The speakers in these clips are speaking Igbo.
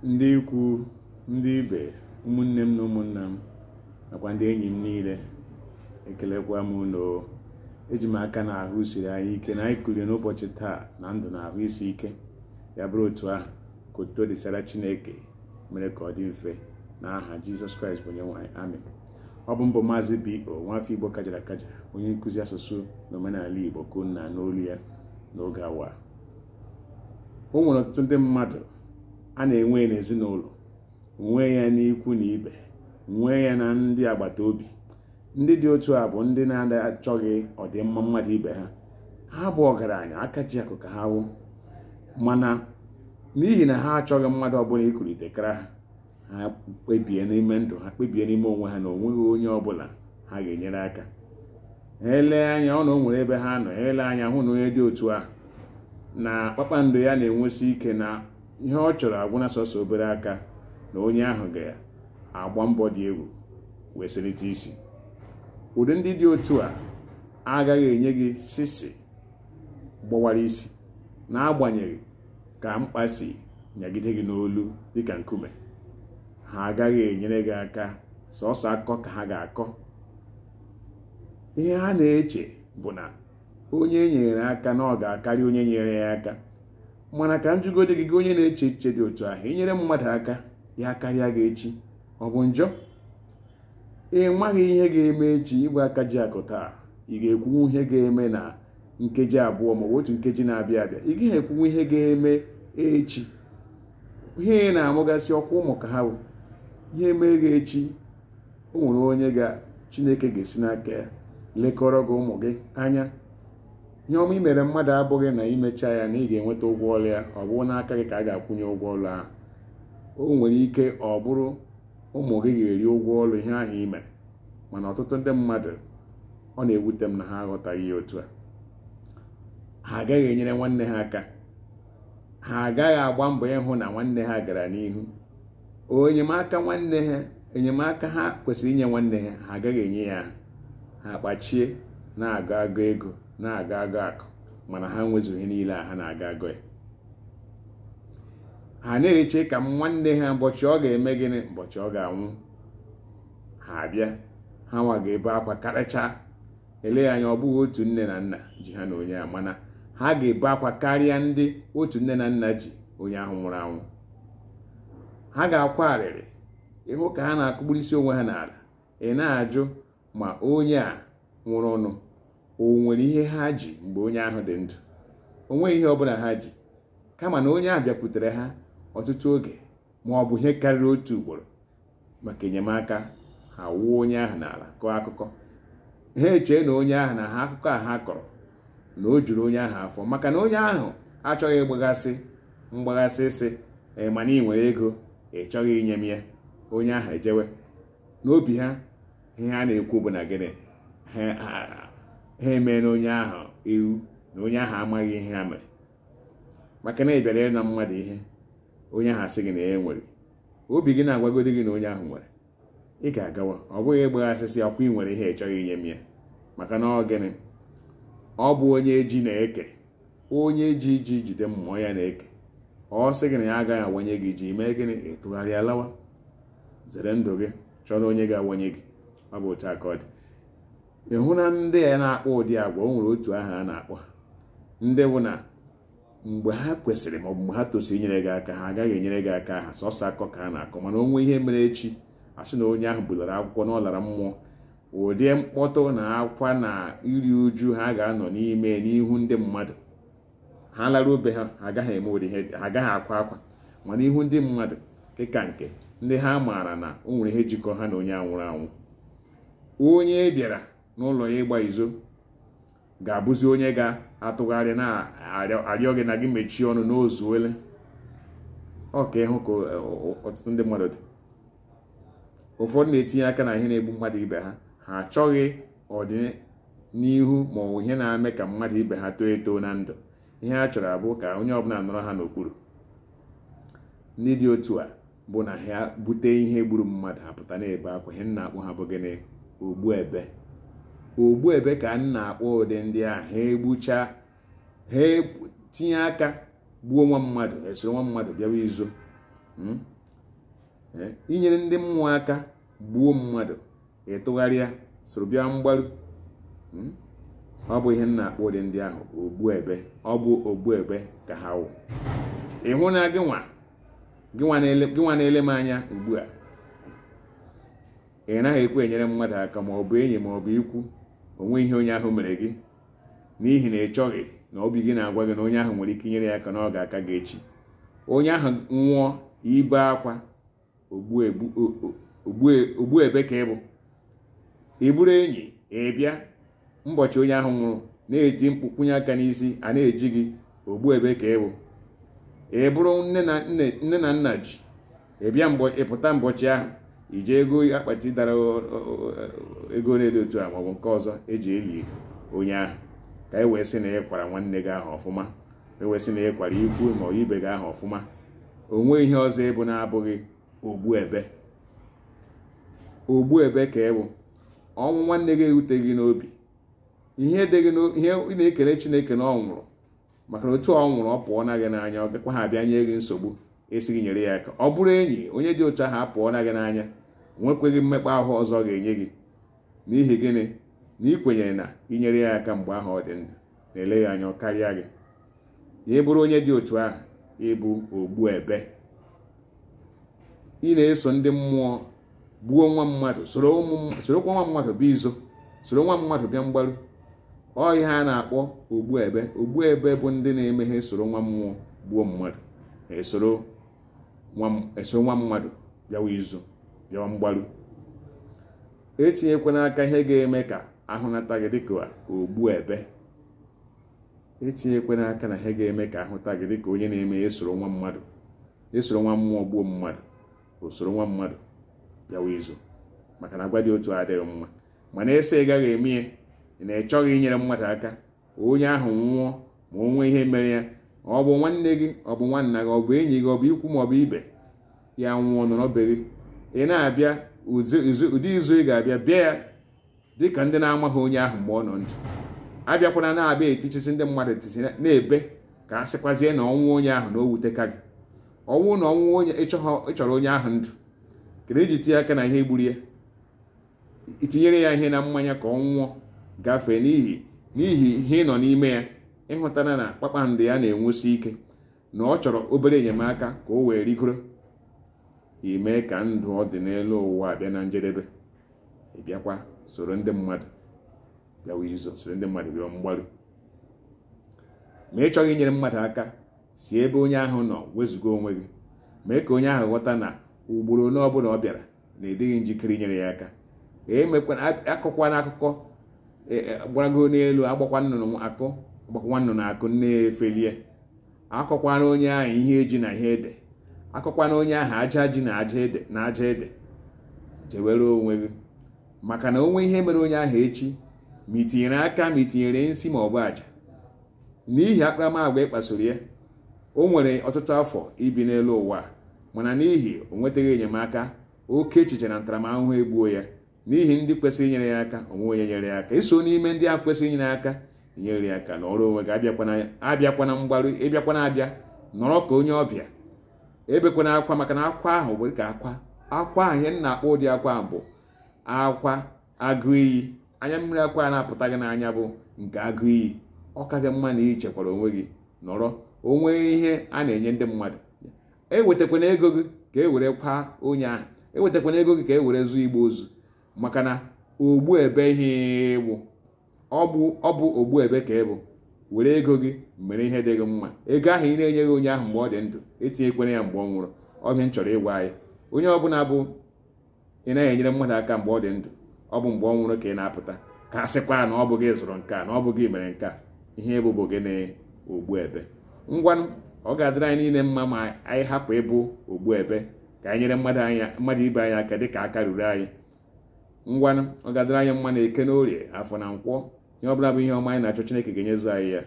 Ndị ikwu, ndị ibe, ụmụnne m na ụmụnna m, nakwa ndị enyi m niile, ekelekwa m unu. Eji m aka na ahụ siri anyị ike na anyị kulie n'ụbọchị taa na ndụ na ahụ isi ike. Ya bụrụ otu ahụ, ka otuto dịsara Chineke mere ka ọ dị mfe n'aha Jizọs Kraịst bụ Onyenwe anyị. Amen. Ọ bụ mbụ Maazị B.O. nwafọ Igbo kajara akaja, onye nkụzi asụsụ na omenala Igbo, ka unu na-anụ olu ya n'oge awa. O nwere ọtụtụ ndị mmadụ a na-enwe n'ezinụlọ, nwee ya n'ikwu na ibe, nwee ya na ndị agbata obi. Ndị dị otu a bụ ndị na-achọghị ọdịmma mmadụ ibe ha. Ha bụ ọgaranya aka ji akụ ka ha wụ, mana n'ihi na ha achọghị mmadụ ọbụla ikulite kara ha, ha kpebie n'ime ndụ ha, kpebie n'ime onwe ha na onweghị onye ọbụla ha ga-enyere aka. Ha elee anya ọ na o nwere ebe ha nọ, ha ele anya hụ na onye dị otu ahụ na kpakpando ya na-enwesi ike, na ihe ọ chọrọ agwụna sọsọ obere aka, na onye ahụ ga-agba mbọ dị egwu wee selite isi. Ụdị ndị dị otu a agaghị enye gị sisi gbawara isi, n'agbanyeghị ka mkpa si nyagide gị n'olu dịka nkume. Ha agaghị enyere gị aka, sọsọ akụkọ ka ha ga-akọ. Ihe ha na-eche bụ na onye nyere aka na ọ ga-akarị onye nyere ya aka. Mana ka njugodi gị, gị onye na-eche echiche dị otu ahụ, inyere mmadụ aka ya karịa gị echi, ọ bụ njọ? Ị maghị ihe ga-eme echi. Igwe aka ji akụ taa, ị ga-ekwunwu ihe ga-eme na nkeji abụọ maọbụ otu nkeji na-abịa abịa? Ị gaghị ekwunwu ihe ga-eme echi. Ihe ị na-amụgasị ọkwa ụmụ ka ha bụ ihe mee gị echi. O nwere onye ga Chineke ga-esi n'aka ya lekọrọ gị ụmụ gị anya. Ihe ọma i mere mmadụ abụghị na imechaa ya na ị ga-enweta ụgwọ ọrụ ya. Ọ bụrụ n'aka gị ka a ga-akwụnye ụgwọ ọrụ ahụ, o nwere ike ọ bụrụ ụmụ gị ga-eri ụgwọ ọrụ ihe ahụ i mere. Mana ọtụtụ ndị mmadụ, ọ na-ewute m na ha aghọtaghị ya otu a. Ha agaghị enyere nwanne ha aka, ha agaghị agba mbọ ịhụ na nwanne ha gara n'ihu. Enyemaka nwanne ha, enyemaka ha kwesịrị inye nwanne ha, ha agaghị enye ya. Ha kpachie na-agụ agụ ego, na-agụ agụ akụ, mana ha nwezughị ihe niile a ha na-aga agụ ya. Ha na-eche ka nwanne ha ụbọchị ọ ga-eme gịnị, ụbọchị ọ ga-anwụ, ha abịa, ha nwa ga-ebe akwa karịchaa. Eleghị anya ọ bụghị otu nne na nna ji ha na onye a, mana ha ga-ebe akwa karịa ndị otu nne na nna ji onye ahụ nwụrụ anwụ. Ha ga-akwa arịrị ịhụ ka ha na-akụgburisi onwe ha n'ala. Ị na-ajụ ma onye a nwụrụ ọnụ o nwere ihe ha ji mgbe onye ahụ dị ndụ. O nweghị ihe ọbụla ha ji, kama na onye ahụ bịakwutere ha ọtụtụ oge ma ọ bụ ihe karịrị otu ugboro maka enyemaka. Ha wuo onye ahụ n'ala, kọọ akụkọ. Ha echee na onye ahụ na ha akụkọ a ha kọrọ na o juru onye ahụ afọ, maka na onye ahụ achọghị ịgbagasị mgbagasị sị mana ị nwere ego, ị chọghị inye m ya. Onye ahụ ejewe n'obi ha, ihe ha na-ekwu bụ na gịnị, ha emeela onye ahụ iwu na onye ahụ amaghị ihe ha mere. Maka na ị bịara ịna mmadụ ihe, onye ahụ asị gị na ya enweghị, obi gị na-agwagodi gị na onye ahụ nwere, ị ga-agawa. Ọ bụghị ịgbaghasịsị ọkwa ị nwere ihe ị chọghị inye m ya. Maka na ọ gịnị, ọ bụ onye ji na-eke, onye ji ji jide mmụọ ya na-eke. Ọ sị gị na ya agaghị awanye gị ji, mee gịnị? Ịtụgharịa lawa, zere ndụ gị, chọrọ onye ga-awanye gị. Ọ bụ otu aka ọ dị. Ị hụ na ndị a na-akpọ ụdị agwa, o nwere otu aha a na-akpọ ha, ndị bụ na mgbe ha kwesịrị maọbụ mgbe ha tosiri inyere gị aka, ha agaghị enyere gị aka. Ha sọsọ akọ ka ha na-akọ. Mana onwe ihe mere echi, a sị na onye ahụ bulara akwụkwọ na ọ lara mmụọ, ụdị mkpọtụ na akwa na iri uju ha ga-anọ n'ime n'ihu ndị mmadụ. Ha lara obe ha, ha agaghị eme ụdị ihe, ha agaghị akwa akwa, mana ihu ndị mmadụ, dịka nke ndị ha maara na o nwere ihe jikọ ha na onye a nwụrụ anwụ. Onye bịara n'ụlọ ya ịgba izo ga-abụzi onye ga-atụgharị na-arịọ gị na gị mechie ọnụ n'ozuole. Ọ ka ịhụ ka ọtụtụ ndị mmadụ dị. Ụfọdụ na-etinye aka na ihe na-egbu mmadụ ibe ha. Ha achọghị ọdịnihu ma ọ bụ ihe na-eme ka mmadụ ibe ha too eto na ndụ. Ihe ha chọrọ abụ ka onye ọbụla nọrọ ha n'okpuru. Ndị dị otu a bụ na ha bute ihe gburu mmadụ, ha pụta na-ebe akwa. Ihe nna akpọ ha bụ gịnị? Ogbu ebe. Ogbu ebe ka m na-akpọ ụdị ndị ahụ. Ha egbucha, ha tinye aka gbuo nwa mmadụ, esoro nwa mmadụ bịawa izo. Inyere ndị mmụọ aka gbuo mmadụ, ịtụgharịa soro bịa mgbaru. Ọ bụ ihe m na-akpọ ụdị ndị ahụ ogbu ebe. Ọ bụ ogbu ebe ka ha wụ. Ị hụ na gị nwa na-ele m anya ugbu a, ị naghị ekwe enyere mmadụ aka, ma ọ bụ enyi ma ọ bụ ikwu, onwe ihe onye ahụ mere gị, n'ihi na ị chọghị na obi gị na-agwa gị na onye ahụ nwere ike inyere ya aka na ọ ga-aka gị echi. Onye ahụ nwụọ, ibe akwa, ogbu ebe ka ị bụ. Ị bụrụ enyi, ị bịa mbọchị onye ahụ nwụrụ na-eti mkpu kwụnye aka n'isi, a na-eji gị, ogbu ebe ka ị bụ. Ị bụrụ nne na nna ji, ị bịa ịpụta mbọchị ahụ, ije ego akpati dara ego na-edo otu a maọbụ nke ọzọ eji eli onye ahụ, ka e wee sị na ị kwara nwanne gị ahụ ọfụma, e wee sị na ị kwara ikwu ma ọ ibe gị ahụ ọfụma. O nweghị ihe ọzọ ịbụ na-abụghị ogbu ebe. Ogbu ebe ka ị bụ. Ọnwụ nwanne gị ewuteghị n'obi. Ihe dị gị ihe ị na-ekele Chineke na ọ nwụrụ, maka na otu ọ nwụrụ ọ pụọ na gị n'anya, ọ gakwa ha abịa nye gị nsogbu esi gị nyere ya aka. Ọ bụrụ enyi, onye dị otu ahụ apụọ na gị n'anya, nwekweghị mmekpa ahụ ọzọ ga-enye gị. N'ihi gịnị? Na ị kwenyere na inyere ya aka mgbe ahụ ọ dị ndụ, na-ele ya anya ọ karịa gị. Ị bụrụ onye dị otu ahụ, ịbụ ogbu ebe. Ị na-eso ndị mmụọ gbuo nwa mmadụ, sorokwa nwa mmadụ bịa izo, soro nwa mmadụ bịa mgbaru. Ọ ihe a na-akpọ ogbu ebe. Ogbu ebe bụ ndị na-emeghe soro nwa mmụọ gbuo mmadụ, esoro nwa mmadụ bịawa izo, bịawa mgbaru. Etinyekwana aka ihe ga-eme ka ahụnata gị dịka ogbu ebe. Etinyekwana aka na ihe ga-eme ka ahụta gị dịka onye na-eme esoro nwa mmadụ, esoro nwa mmụọ gbuo mmadụ, osoro nwa mmadụ bịawa izo. Maka na agwa dị otu adịghị mma. Mana ese ị gaghị eme ya, na ị chọghị inyere mmadụ aka, onye ahụ nwụọ ma o nwee ihe mere ya, ọ bụ nwanne gị, ọ bụ nwanna gị, ọ bụ enyi gị, ọ bụ ikwu ma ọ bụ ibe ya nwụọ, nọrọ be gị, ị na-abịa ụdị izu ị ga-abịa bịa ya dịka ndị na-amaghị onye ahụ mgbe ọ nọ ndụ. Abịakwana na-abịa etichisi ndị mmadụ etiti na-ebe ka a sịkwazie na ọnwụ onye ahụ na o wuteka gị. Ọnwụ na ọnwụ onye ị chọrọ onye ahụ ndụ, kedu iji tinye aka na ihe gburu ya, itinyere ya ihe na mmanya ka ọ nwụọ gafee n'ihi ihe ị nọ n'ime ya. Ịhụtara na kpakpando ya na-enwusi ike, na ọ chọrọ obere enyemaka ka o wee rigoro, ime ka ndụ ọ dị n'elu ụwa abịa na njedebe. Ị bịakwa soro ndị mmadụ bịawa izo, soro ndị mmadụ bịawa mgbaru. Ma ị chọghị inyere mmadụ aka, si ebe onye ahụ nọ wezuga onwe gị. Mee ka onye ahụ ghọta na ugboro ole ọbụla ọ bịara na ịdịghị njikere inyere ya aka. Akọkwana akụkọ gbarago n'elu, agbakwa nnụnụ akụ, agbakwa nnụnụ akụ na-efelie. Akọkwana onye ahụ ihe eji na ihe ede, akọkwana onye ahụ aja ji na aja ede na aja ede. Jewere onwe gị, maka na onwe ihe mere onye ahụ echi, ma itinyere aka, ma itinyere nsi ma ọ bụ aja, n'ihi akparamagwa ị kpasoro ya. O nwere ọtụtụ afọ ibi n'elu ụwa, mana n'ihi o nwetaghị enyemaka, oke echiche na ntaramahụhụ egbuo ya. N'ihi ndị kwesịrị inyere ya aka, onwe onye nyere ya aka. Iso n'ime ndị ahụ kwesịrị inyere aka, inyere ya aka n'ọrụ onwe gị. Abịakwana mgbaru, ịbịakwana abịa nọrọ ka onye ọbịa. Ebekwana akwa, maka na akwa ahụ bụ ka akwa akwa ahụ ihe m na-akpọ ụdị akwa ahụ bụ akwa agụ iyi. Anya mmiri akwa a na-apụta gị n'anya bụ nke agụ iyi. Ọ ka gị mma na ị chekwara onwe gị, nọrọ onwe ihe a na-enye ndị mmadụ. Ewetakwana ego gị ka e were kwaa onye ahụ, ewetakwana ego gị ka e were zụọ igbe ozu, maka na ogbu ebe ihe ịwụ, ọ bụ ogbu ebe ka ị bụ. Were ego gị mere ihe dị gị mma. Ego ahụ ị na-enyeghị onye ahụ mgbe ọ dị ndụ, etinyekwere ya mgbe ọ nwụrụ. Ọ bụ m chọrọ ịgwa anyị, onye ọbụla bụ ị naghị enyere mmadụ aka mgbe ọ dị ndụ, ọ bụ mgbe ọ nwụrụ ka ị na-apụta ka a sịkwa na ọ bụ gị zụrụ nke a, na ọ bụ gị mere nke a. Ihe ebubo gị na ogbu ebe. Ngwanụ, ọ ga-adịrị anyị niile mma ma anyị hapụ ịbụ ogbu ebe, ka anyị nyere mmadụ ibe anyị aka dịka aka ruru anyị. Ngwanụ, ọ ga-adịrị anyị mma na eke na orie, afọ na nkwọ, ihe ọbụla bụ ihe ọma anyị na-achọ, Chineke ga-enyezu anyị ya.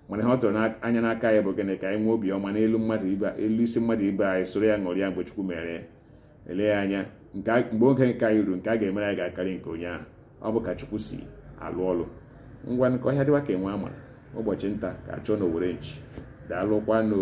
Mana ihe ọ tụrụ anya n'aka anyị bụ gịnị? Ka anyị nwee obi ọma n'elu mmadụ ibe, elu isi mmadụ ibe anyị, soro ya ṅụrịa mgbe Chukwu mere ya. Ele ya anya mgbe oge nke anyị ruru, nke a ga-emere anyị ga-akarị nke onye ahụ. Ọ bụ ka Chukwu si alụ ọlụ. Ngwanụ, ka ọhịa dịwa ka enwe amara. Ụbọchị nta ka achọ na owere nchi. Daalụkwanụ.